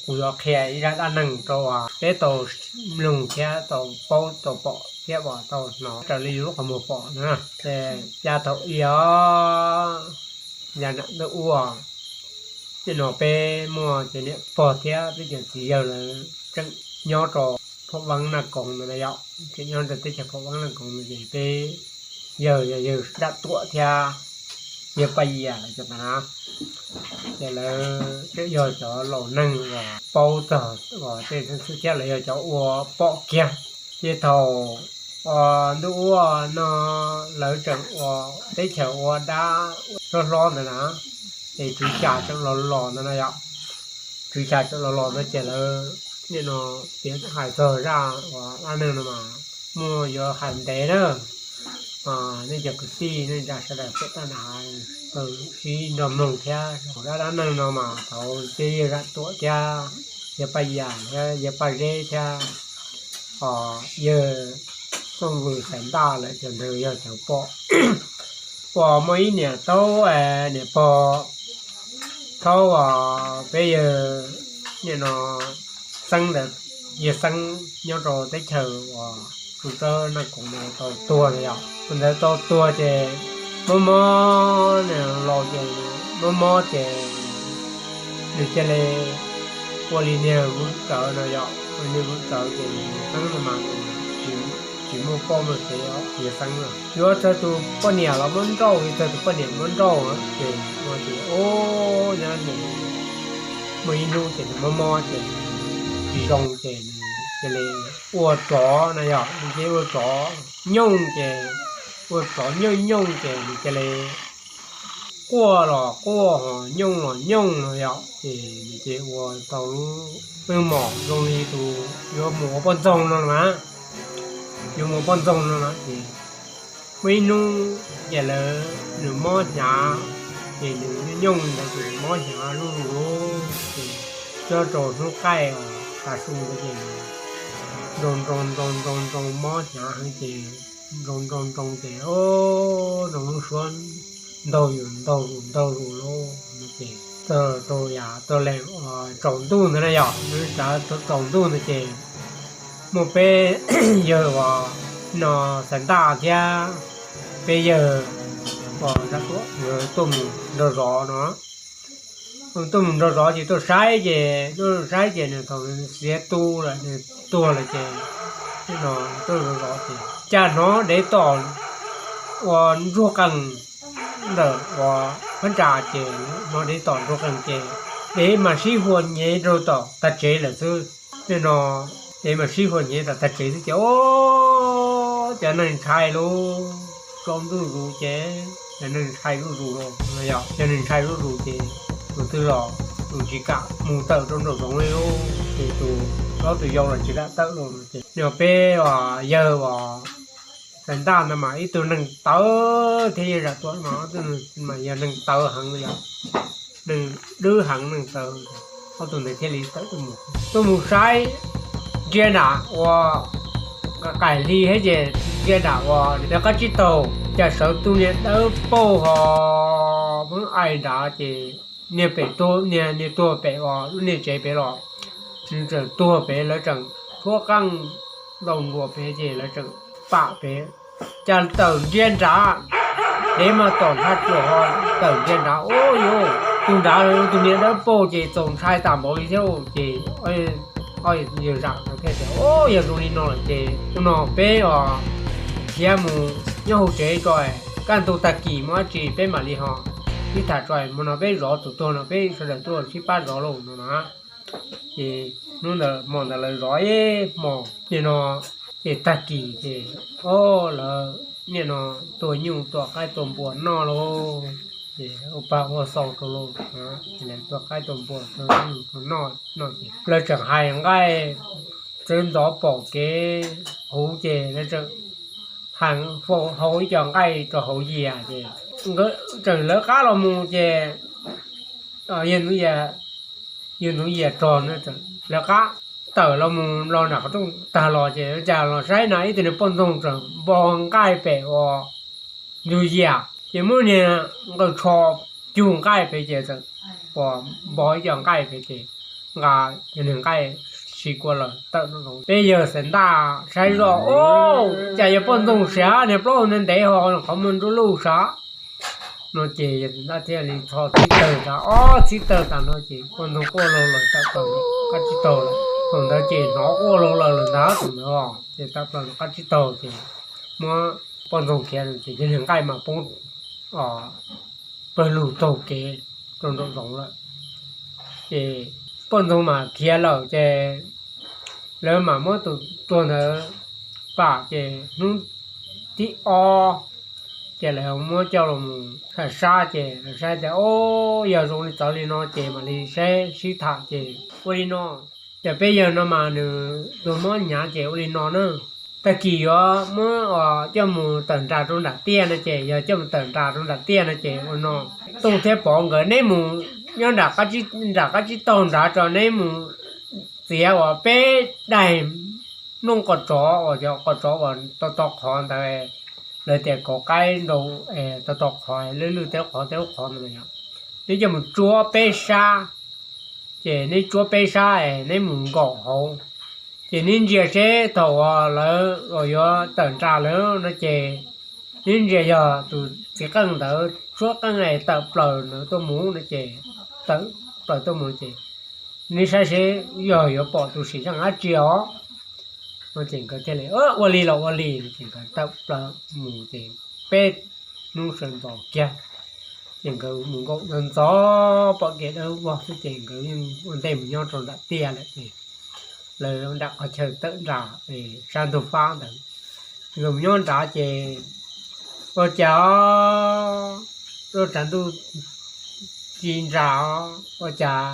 Kuv yuav qhia ib zaj dab neeg rau uas peb tau mloog thiab tau paub tau pom thiab uas tau hnov raws li yus lub qhov muag pom na. Ces yav thaum ub yav nram ntuj ub, nim no peb muaj cov niam pog thiab peb cov txiv yawg lawv tseem nyob rau Pham Vab Naj Koos ntawd na yom, tseem nyob rau teb chaws Pham Vab Naj Koos ntawd ces peb yawg yog yawg Nram Tuam thiab yawg Paj Yias lawv cov ntawd na. Ces lawv tseem yog cov laus neeg uas paub txog uas tej xwm txheej thiab lawv yog cov ua pom kiag. Ces thaum uas ntuj ub no lawv tseem ua teb chaws ua dab hlob hlob ntawd na, es tswv xya tseem los los ntawd na yom. Tswv xya tseem los los ntawd ces lawv nim no piav hais txog zaj uas dab neeg no mas muaj yuav hais ntev na. Nej cov kwv tij neej tsa sawv daws peb tam sim no sib nrog mloog thiab. Zaj dab neeg no mas thaum tej yawg Nram Tuam thiab yawg Paj Yias thiab yawg Paj Zeb thiab yawg Tooj Vws Xaiv Ntaj lawv cov ntawd yog cov pom uas muaj ib niam thaub, niam pog thaub uas peb yawg nim no Xeeb ntawd, yawg Xeeb nyob rau teb chaws uas Tsuj Tsawb Naj Koos ntawd tau tuag na yom. Tus ntawd tau tuag ces mob mob nws laus ces mob mob ces nws cia li ua li niag vwv tsawv no yom, ua li niag vwv tsawv ces yawg Xeeb no mas tsis muaj poj muaj sev, yawg Xeeb no yuav txog tus poj niam los muab nrauj, yuav txog tus poj niam muab nrauj ces ua ces o, nyob nws muaj ib hnub ces nws mob mob ces tsis zoo ces nws cia li ua tsov na yom, nws cia li ua tsov nyooj ces ua tsov nyooj nyooj ces nws cia li quaj los quaj ho nyooj los nyooj no yom, ces nws cia li ua tau lub meej mom zoo li tus yuav mus ua poj ntxoog no los mas, yuav mus ua poj ntxoog no los ces muaj ib hnub ces lawv, nws mob hnyav ces nws nyooj nyooj ntawd ces mob hnyav zuj zus ces nyob rau hnub qaij uas tav su ntawd ces nroo nroo nroo nroo nroo mob hnyav heev ces nroo nroo nroo ces o, nroo lub suab ntaug yus ntaug zus ntaug zus lawm no ces txog rau yav tau lees tsaus ntuj ntawd na yom, tsaus ntuj ntawd ces muaj peb yawg uas no Xaiv Ntaj thiab peb yawg uas Nram Tuam nkawd tuaj mus nraug zov no. Tuaj mus nraug zov ces tuaj saib ces tuaj saib ces nws thaum xiav tu lawm nws tuag lawm ces no tuaj zov zov ces cas hnov dev tom ua ntsuag qees ntawm uas phab ntsa ces hnov dev tom ntsuag qees ces dev mas sib hua nyev rau tom tag tsev lawm xwb. Nim no dev mas sib hua nyev tom tag tsev xwb ces o, cov neeg ntshai lauj, tsaus ntuj zus ces cov neeg ntshai zuj zus lauj, yog cov neeg ntshai zuj zus ces tus twg los tus tsis kam mus tawm rau nraum zoov li lauj, ces tus hlob tus yau los tsis kam tawm lauj no ces nim no peb uas yawg uas Xaiv Ntaj ntawd mas ib tug neeg tawv thiab yawg Nram Tuam mas ob tug mas yog neeg tawv heev li yom, neeg dwb heev neeg tawv, ob tug ntawd thiaj li tawm tuaj mus, tuaj mus saib ntsia nram ua qaim hli thiab ces ntsia nram ua lawv qab tsib taug cas sawv tus niag dawb paug ho pheej aim nrad ces niag pem tuag, niag niag tuag pem uas lub niag tsev pem los, nws tseem tuag pem lawv tseem tshuab qeej ntaus nruas pem ces lawv tseem pam pem, cas tawm ntsia nrad, dev mas tom nthaj tsuas ho tawm ntsia nrad, ub yuv, tus nrad tus niag dawb paug ces txaus ntshai tas npaum li thiab ces ob yawg Zam thiaj tias, ub yog zoo li no lawm ces ua no peb os khiav mus nyob hauv tsev tso, kaj ntug tag kis muaj dab tsi peb mam li ho sib tham tso, hmo no peb zov tus tuag no peb sawv daws tuaj sib pab zov lauj no na. Ces hnub ntawd hmo ntawd lawv zov ib hmos nim no ces tag kis ces o, lawv nim no tua nyuj tua qaib tua npua noj lauj, ces ua pag ua xaus rau lauj, ces lawv tua qaib tua npua tua nyuj tua noj noj ces lawv tseem hais nqaij, txawv ntxov pom kev huv ces lawv tseem hais faus hau ib co nqaij rau hauv yias ces tseem lawv qab los mus ces yawg Ntxoov Yias, yawg Ntxoov Yias rog na, lawv qab tawm los mus los nram qhov rooj tag los ces cas los saib na ib tug niag poj ntxoog tseem npo nqaij pem uas ntug yias ces muab niag nqaws tsho cug nqaij pem ces tseem npo ib co nqaij pem ces nqa cov niag nqaij si kua lawm tawm nraum zoov. Peb yawg xav ntaj saib zoj, Ub, cas yog poj ntxoog siav, niag plaub hau ntev ntev ho qhov muag nruab luj sav no ces ntaj thiaj li txho txhib tawg tas, ob txhib tawg tas no ces poj ntxoog quaj laug lawm tawm plaws qab tsib taug lawm. Thaum ntawd ces hnov quaj laug lawm lawm ntag, thaum ntawd ces tawm plaws qab tsib taug ces muab poj ntxoog khiav ces cov niag nqaij mas poob pawg lug taug kev rau nraum zoov lawm. Ces poj ntxoog mas khiav lawm ces lawv mam muab tus tuag ntawd pam ces hnub thib ob ces lawv muab coj los mus sab sab ces lawv saib tias, Ub, yog zoo li txawv li no ces mam li saib sib tham ces ua li no, ces peb yawg no mas nws tuag mob hnyav ces ua li no na. Tag kis yuav muab coj mus tawm nram rau nram tiaj no ces yog coj mus tawm nram rau nram tiaj no ces ua no, Tooj thiab Pov nkawd neb mus nyob nram qab tsib taug nrad tso, neb mus txiav uas peb daig nplooj qos tsov uas cov qos tsov uas tau tau qhov ntawd, lawv tias kauv qaib nrau tau tau qhov lwj lwj teb qhov teb qhov ntawd yom, neb coj mus tsuab peb sab, ces neb tsuab peb sab es neb mus nkaum hauv, ces neb ntsia seb thaum uas lawv uas yuav tawm nram lawm no ces neb ntsia yog tus txiv qeej ntawd tshuab qeej es tawm plaws ntawd tuaj mus no ces, tawm plaws tuaj mus ces neb saib seb yog yuav pom tus sim zeej dab tsi os. No ces nkawd thiaj li ua li los ua li no ces nkawd tawm plaws mus ces peb hnub sawv ntxov kiag ces nkawd mus nkaum ntxov ntxov pom kev dawb vog xwb ces nkawd yeej ua ntej mus nyob rau nram tiaj lawm ces lawv nram qhov chaw tawm nram sab ntug fab ntawd, nkawd mus nyob nrad ces ua cas rau tshav ntuj ci nra os, ua cas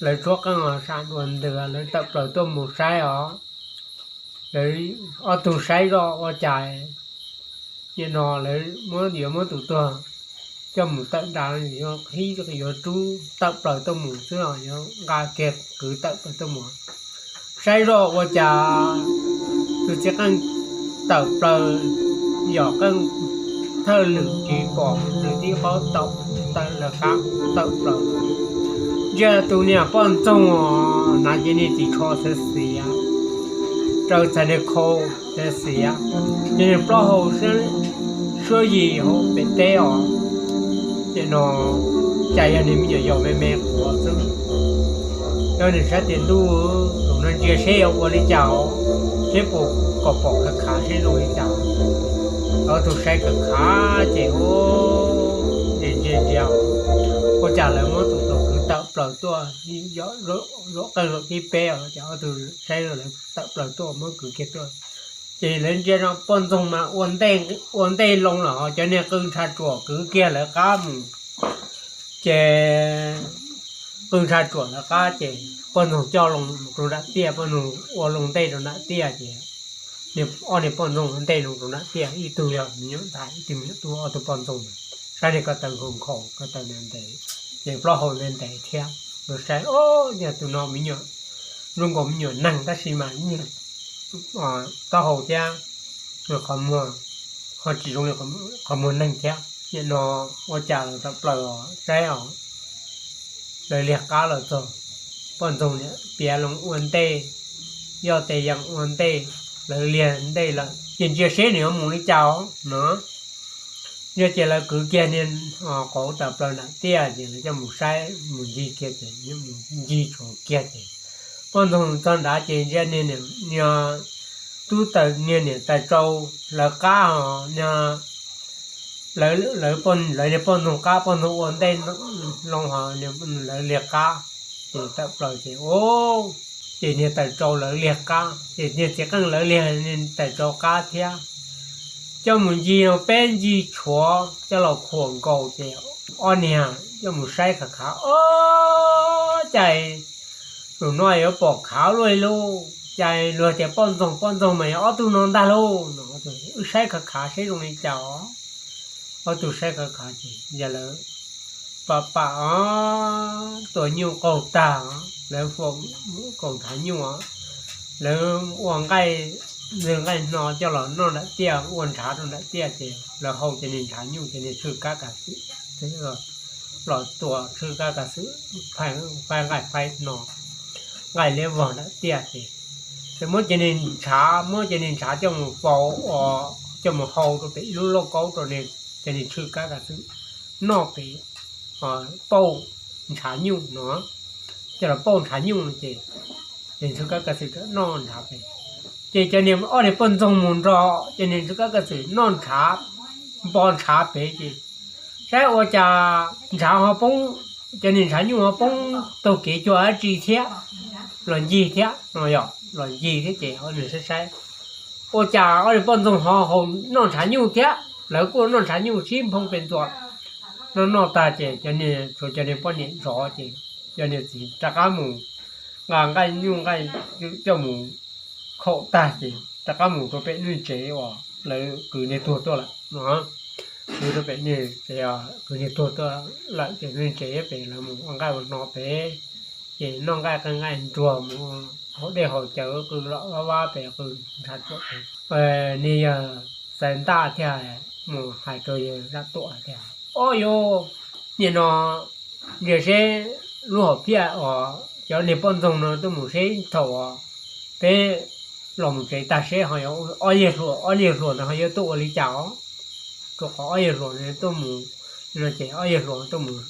lawv tshuab qeej os, sam dua ntws lawv tawm plaws tuaj mus saib os. Lawv ob tug saib zoj ua cas nim no lawv muab yuav muab tus tuag coj mus tawm nram, yuav qhib yuav rub tawm plaws tuaj mus xwb los yuav nqa kiag kwv tawm plaws tuaj mus. Saib zoj ua cas tus txiv qeej tawm plaws yom, qeej thawj lwm tsis pom lwm tib qhov tawm, tawm lawv qab tawm plaws. Ntsia tus niag poj ntxoog os, hnav ces niag ris tsho xiav xiav, raws txhais niag khau xiav xiav, ces niag plaub hau suab yim hauv pem teb os. Ces no cas yog niag me nyuam yaus me me quav xwb. Yog niag sab tias ntuj, zaum no ntsia seb yuav ua li cas os, seb puas kom pom khav khav seb zoo li cas. Ob tug saib khav khav ces ntsia ntsia ntsia, ua cas lawv muab tus tuag kwv tawm plaws tuaj, zaum qeej zaum tib peb os, ces ob tug saib lawv tawm plaws tuaj muab kwv kiag tuaj. Ces lawv ntsia no poj ntxoog mas ua ntej loo lawm ho cov niag qw ntsha tsuam kwv kiag lawv qab mus. Ces qw ntsha tsuam lawv qab ces poj ntxoog coj loo rau nram tiaj, poj ntxoog ua loo ntej rau nram tiaj ces ob niag poj ntxoog ua ntej loo rau nram tiaj, ib tug yog me nyuam ntxhais, ib tug me nyuam tub, ob tug poj ntxoog. Saib niag ko taw nkhaus nkhaus, ko taw ntev ntev, ces plaub hau ntev ntev thiab. Lawv saib, Ob, yog tus no me nyuam zoo nkaus me nyuam neeg tab sis mas taub hau thiab qhov muag ho tsis zoo li qhov muag neeg thiab. Nim no ua cas lawv tawm plaws os, saib os, lawv liag qab los txog. Poj ntxoog niam piav loo ua ntej, yoj tes yees ua ntej, lawv liag ntej lawm ces ntsia seb nws yuav mus li cas os no. Yog ces lawv kwv kiag niag qauv tawm plaws nram tiaj ces lawv coj mus saib mus ncig kiag ces mus ncig tshuav kiag ces poj ntxoog txog nrad ces ntsia niag tub taws niag niam taws tsau lawv qab os, lawv niag poj ntxoog qab, poj ntxoog ua ntej loo ho lawv liag qab ces tawm plaws ces, o, ces niag taws tsau lawv liag qab ces niag txiv qeej lawv liag niag taws tsau qab thiab. Coj mus ncig no peb ncig tshuav coj los khuam nkaus ces ob niag coj mus saib khav khav, o, cas zaum no yuav pom khav luaj li lauj, cas luag tias poj ntxoog poj ntxoog mas yog ob tug no ntag lauj no. Wb saib khav khav seb zoo li cas os. Ob tug saib khav khav ces yog lawv pam pam os, tua nyuj qaug tag, lawv faus kaum nrhav nyuj os, lawv ua nqaij, nqaij hno coj los noj nram tiaj, ua nrhav rau nram tiaj ces lawv hau ces niag nrhav nyuj ces niag tsw kab kas xwb. los tua tshwj kab kav xwm, faib nqaij faib no, nqaij liab vog nram tiaj ces, ces muab cov niag ntshav, muab cov niag ntshav coj mus faus, coj mus hau rau pem ib lub lauj kaub rau cov niag tshwj kab kav xwm noj pem pauj ntshav nyuj no, coj los pauj ntshav nyuj no ces niag tshwj kab kav xwm noj ntshav pem. Ces cov niag ob niag poj ntxoog mus nrog cov niag tshwj kab kav xwm noj ntshav, npo ntshav pem ces saib ua cas ntshav ho poob, cov niag ntshav nyuj ho poob taug kev cuag dab tsi thiab, los ncig thiab no, yog los ncig thiab ces ob niag saib saib ua cas ob niag poj ntxoog ho haus noj ntshav nyuj thiab, lawv kuj noj ntshav nyuj sib nphoo pem ntua. Noj noj tag ces cov niag, tshuav cov niag poj niam zov ces cov niag txiv rov qab mus nqa nqaij nyuj nqaij coj mus khaum tag ces rov qab mus rau pem niag tsev uas lawv kwv niag tuag tuaj lawm no. Kwv rau pem niag tsev, kwv niag tuag tuaj lawm ces niag tsev pem lawv mus ua nqaij ua no pem, ces noj nqaij qee nqaij nruag mus haus dej haus cawv qw lom vab vab pem qw ntshav tsuam pem. Niag yawg Xaiv Ntaj thiaj mus hais rau yawg Zaj Tuam tias, Ob yuv, nim no ntsia seb lub hom phiaj uas cov niag poj ntxoog no tuaj mus seb thaum peb los mus tsev tag seb ho ob yawg hluas, ob yawg hluas ntawd ho yuav tuaj ua li cas os. Rau qhov ob yawg hluas no tuaj mus, no ces ob yawg hluas tuaj mus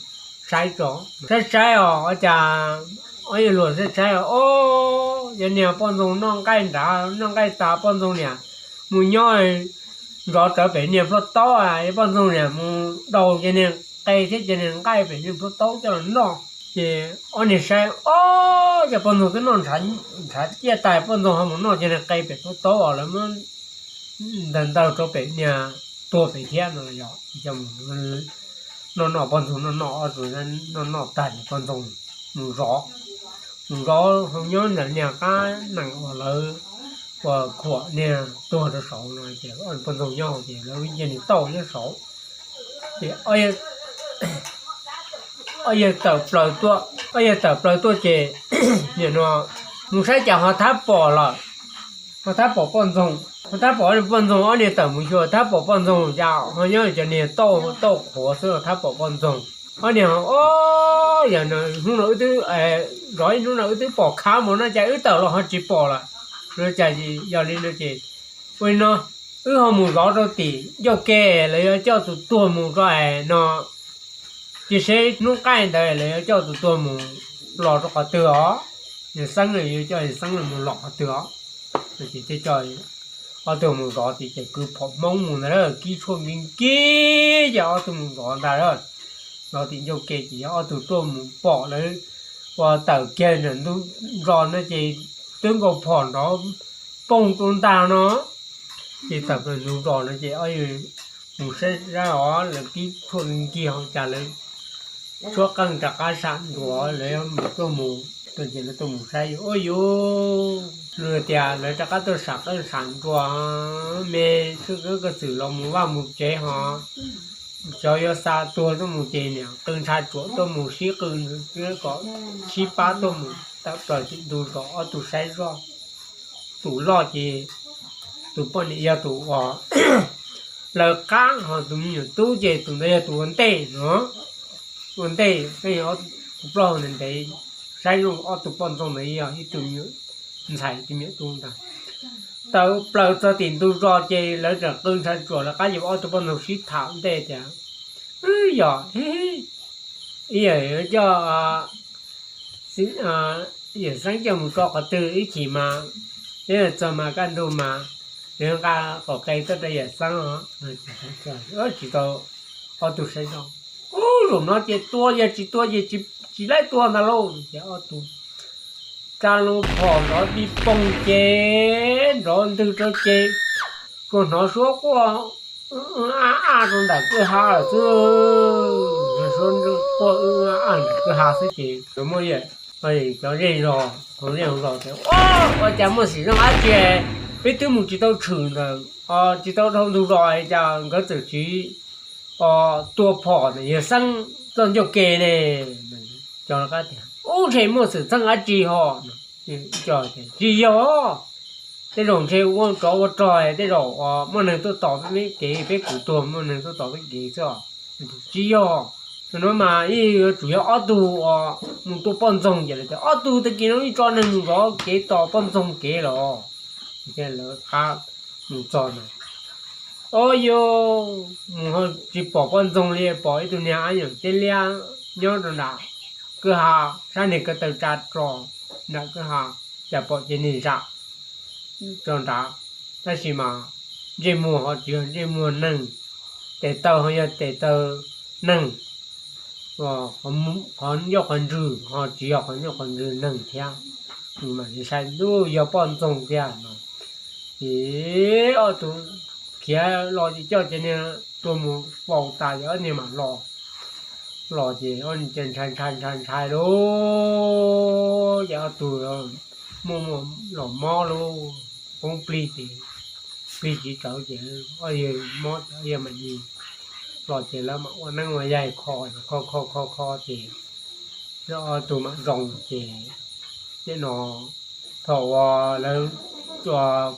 saib tso, saib saib os, ua cas ob yawg hluas saib saib os, ob, cov niag poj ntxoog noj nqaij nrad, noj nqaij tas poj ntxoog niam mus nyob zov rawv pem niag plhuaj taub, poj ntxoog niam mus daus cov niag qe thiab cov niag nqaij pem niag plhuaj taub coj los noj. Ces ob niag saib, ob, cov poj ntxoog twb noj ntshav ciaj tas, poj ntxoog ho mus noj cov niag qe pem plhuaj taub os, lawv muab ntawg ntawg rau pem niag tuag pem thiab no los yog noj noj poj ntxoog noj noj ob tug, noj noj tag ces poj ntxoog mus zov, mus zov hauv nyob ntawm niag qab nees uas lawv ua khuam niag tuag rau saud no ces poj ntxoog nyob hauv ces lawv cia li tauj nyob saud. Ces ob yawg tawm plaws tuaj, ob yawg tawm plaws tuaj ces nim no mus saib cas ho thab pom lawm, ho thab pom poj ntxoog, ho thab pom poj ntxoog, ob niag tawm mus xyuas thab pom poj ntxoog cas ho nyob cov niag tauj tauj qhuav xwb, ho thab pom poj ntxoog. Ob niag, ob, yog hnub no wb twb, zov ib hnub no wb twb pom khab mus no cas wb tawm los ho tsis pom lawm no cas, yog li no ces ua li no, wb ho mus zov rau tim ncauj ke, lawv yuav coj tus tuag mus rau es no, cia seb hnub qaij ntawd lawv yuav coj tus tuag mus los rau qhov twg os. Yawg Xeeb yuav coj Yawg Xeeb mus los qhov twg os. Ces thiaj coj ob tug mus zov tim, ces kwv phom Hmoob mus ntag, kib tshuaj nkig nkig ces ob tug mus zov ntag. Zov tim ncauj ke ces yog ob tug tuaj mus pom lawv ua tawm kiag ntawm ntug zos no ces twb nkaus phom nrov poog rau ntag no. Ces tawm plaws ntug zos no ces ob yawg mus saib saib os, lawv kib tshuaj nkig ho cas lawv tshuab qeej rov qab sam nruas, lawv mus tuaj mus, ces lawv tuaj mus saib, ua yuv, luag tias lawv rov qab tuaj sam qeej sam nruas, me txwj kab kav xwm los mus vaj mus tsev ho, xyov yuav xa tuag tuaj mus ces niam qw ntshav tsuam tuaj mus sib qw, kom sib pab tuaj mus tawm plaws tim ntug zos ob tug saib zoj. Tus loj ces tus poj niam yog tus uas lawv qab, ho tus me nyuam tub ces tus ntawd yog tus ua ntej no, ua ntej, tus plaub ntev, saib zoo ob tug poj ntxoog ntawd yog ib tug me nyuam ntxhais tus me nyuam tub ntag. Tawm plaws txog tim ntug zos ces lawv tseem qw ntshav tsuam, lawv qab yuav ob tug poj ntxoog sib tham ntej tias, wb yog, ib yam yuav coj Yawm Xeeb coj mus tso qhov twg, ib chim mas, ib txog mas kaj ntug mas, yuav nqa qaum qe tuaj rau Yawm Xeeb os. Tsis tau, ob tug saib zoj, ub, zaum no ces tua, yog tsis tua ces tsis laib tua ntag lauj. Ces ob tug tsa loo phom nrov pij poog ces nrov ntwg rau ces tsuas hnov suab quaj aj aj rau nram kwj ha lawm xwb. Hnov suab quaj aj aj nram kwj ha xwb ces muaj cov zej zog, hauv zej hauv zos tias, ua cas muaj xwm txheej dab tsi, peb twb mus tsis tau tshwm ntawm, tsis tau dhau ntug zos cas nkawd txawm tsiv tua phom Yawm Xeeb txoj ncauj ke ne. Cov qab tias, ub, ntshe muaj xwm txheej dab tsi ho. Tsis yog, tej zaum ntshe ua tsov ua rog, tej zaum muaj neeg tuaj tos peb kev, peb kwv tuag muaj neeg tuaj tos peb kev xwb os. Tsis yog, No mas yeej yuav tsum yog ob tug uas mus tua poj ntxoog ces lawv tias ob tug tag kis no yeej tso neeg mus zov kev tos poj ntxoog kev los. Lawv qab mus txog na, o yog mus tsis pom poj ntxoog li, pom ib tug niag ab nyuam teb liab nyob rau nram kwj ha, sab niag ko taw tsa rau nram kwj ha, cas pom ces niag zam rau nrad, tab sis mas ntsej muag ho tsis yog ntsej muag neeg, tes taw ho yog tes taw neeg, qhov ncauj qhov ntswg ho tsis yog qhov ncauj qhov ntswg neeg thiab. Mas tsis sai ntuj yog poj ntxoog tiag no. Ces ob tug khiav los ces coj cov niag tuag mus faus tas ces ob niag mam los. Los ces ob niag ntshai ntshai ntshai ntshai lauj, ces ob tug muaj muaj los mob lauj, poob plig ces plig tsis tawv ces ob yawg mob ces ob yawg mam li los ces lawv mam ua neeb ua yaig kho, kho kho kho kho ces ob tug mam zoo ces nim no thaum uas lawv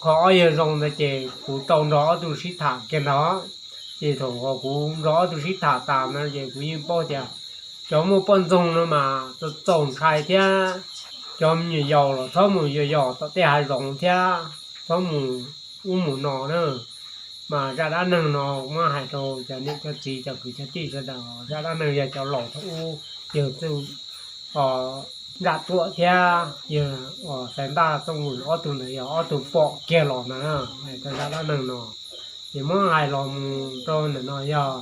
kho ob yawg zoo ntawd ces kuv tau nrog ob tug sib tham kiag ntag. Ces thaum uas kuv nrog ob tug sib tham tas no ces kuv yeej paub tias cov muaj poj ntxoog no mas txaus ntshai thiab, cov me nyuam yaus los txhob mus yos yos tom tej hav zoov thiab txhob mus ub mus no na. Mas zaj dab neeg no muab hais rau cov niam cov txiv cov kwv cov tij sawv daws, zaj dab neeg yog cov laus thaum ub yawg Txuj Nram Tuam thiab yawg Xaiv Ntaj Txooj Vwm ob tug ntawd yog ob tug pom kiag los ntag na. Hais txog zaj dab neeg no ces muab hais los mus rau ntawm no, yog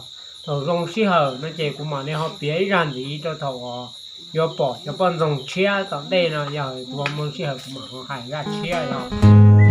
thaum zoo sij hawm no ces kuv mam li ho piav ib zaj ntxiv rau thaum uas yuav pom cov poj ntxoog tshiab tom ntej no, yog kuv muaj sij hawm kuv mam ho hais zaj tshiab yog